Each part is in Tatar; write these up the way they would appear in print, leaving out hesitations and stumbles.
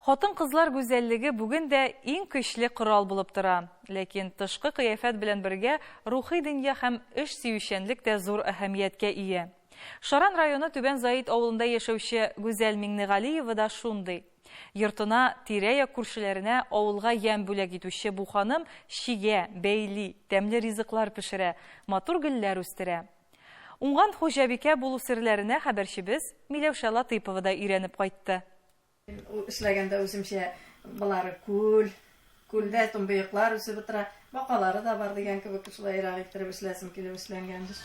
Хатын-кызлар гүзәллеге бүген дә иң көчле корал булып тора. Ләкин тышкы кыяфәт белән бергә рухи дөнья һәм эш сөючәнлек тә зур әһәмияткә ия. Шаран районы Түбән Заит авылында яшәүче Гүзәл Миңнегалиева да шундый. Йортына, тирә-як күршеләренә, авылга ямь бүләк итүче бу ханым чигә, бәйли, тәмле ризыклар пешерә, матур гөлләр үстерә. Уңган хуҗабикә булу серләренә хәбәрчебез Миләүшә Латыйпова да өйрәнеп кайтты. Ул эшләгәндә үземчә болары күл, күлдә томбыеклар үсеп утыра, бакалары да бар дигән кебек шулайрак иттереп эшләсем килеп эшләнгәндер.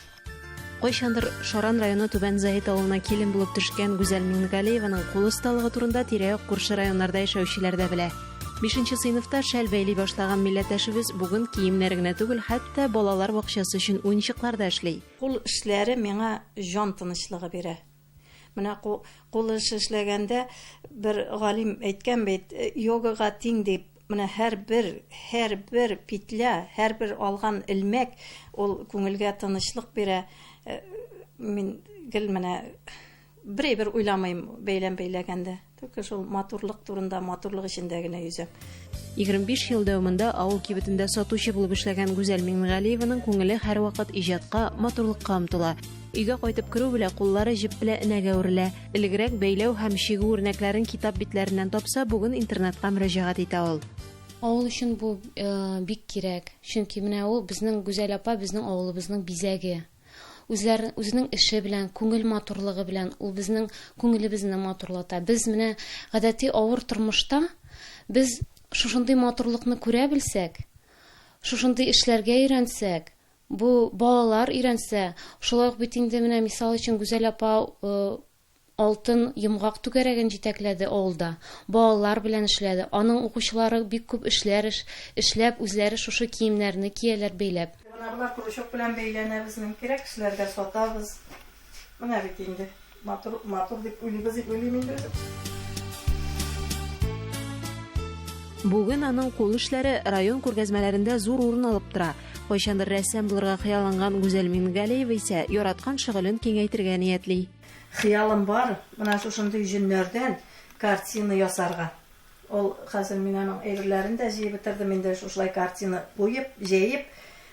Кайчандыр Шаран районы Түбән Заһит авылына килен булып төшкән Гүзәл Миңнегалиеваның кул осталыгы турында тирә-як күрше районнарда яшәүчеләр дә белә. Бишенче сыйныфта шәл бәйли башлаган милләттәшебез бүген киемнәр генә түгел, хәтта балалар бакчасы өчен уенчыклар да эшли. Кул эшләре миңа җан тынычлыгы бирә. Менә кул эше эшләгәндә бер галим әйткән бит, йогага тиң дип. Менә һәрбер, һәрбер петля, һәрбер алган элмәк ул күңелгә тынычлык бирә. Мин гел менә бер әйбер уйламыйм бәйләм бәйләгәндә. Только шул матурлык турында, матурлык эчендә генә йөзәм. 25 ел дәвамында авыл кибетендә сатучы булып эшләгән Гүзәл Миңнегалиеваның күңеле һәрвакыт иҗатка, матурлыкка омтыла. Өйгә кайтып керү белә куллары җеп белә энәгә үрелә. Элегрәк бәйләү һәм чигү үрнәкләрен китап битләреннән тапса, бүген интернетка мөрәҗәгать итә ул. Авыл өчен бу бик кирәк, чөнки менә ул безнең Гүзәл апа безнең авылыбызның бизәге. Үзләре, үзенең эше белән, күңел матурлыгы белән ул безнең күңелебезне матурлата. Без менә гадәти авыр тормышта без шушындый матурлыкны күрә белсәк, шушындый эшләргә өйрәнсәк, бу балалар өйрәнсә, шулай ук бит инде менә мисал өчен Гүзәл апа э, Алтын йомгак түгәрәген җитәкләде авылда, балалар белән эшләде, аның укучылары бик күп эшләр эшләп, үзләре шушы киемнәрне кияләр бәйләп. Менә болар крючок белән бәйләнә безнең, кирәк кешеләргә сатабыз. Менә бит инде матур, матур дип уйлыйбыз дип уйлыйм инде үзем. Бүген аның кул эшләре район күргәзмәләрендә зур урын алып тора. Кайчандыр рәссам булырга хыялланган Гүзәл Миңнегалиева исә яраткан шөгылен киңәйтергә ниятли. Хыялым бар, менә шушындый җөннәрдән картина ясарга. Ул хәзер мин аның әйберләрен дә җыеп бетердем инде, шушылай картина куеп, җәеп,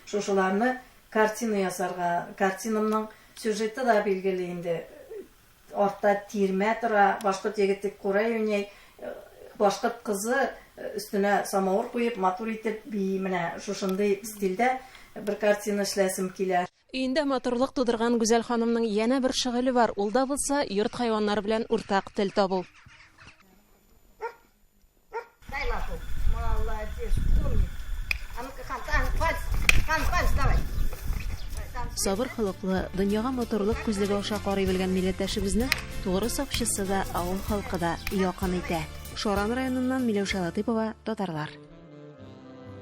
шушыларны картина ясарга. Картинамның сюжеты да билгеле инде. Артта тирмә тора, башкорт егете курай уйный, башкорт кызы өстенә самавыр куеп, матур итеп бии. Менә шушындый стильдә бер картина эшләсем килә. Өендә матурлык тудырган Гүзәл ханымның янә бер шөгыле бар, ул да булса, йорт хайваннары белән уртак тел табу. Сабыр холыклы, дөньяга матурлык күзлеге аша карый белгән милләттәшебезне тугры сакчысы да, авыл халкы да якын итә. Шаран районыннан Миләүшә Латыйпова, Татарлар.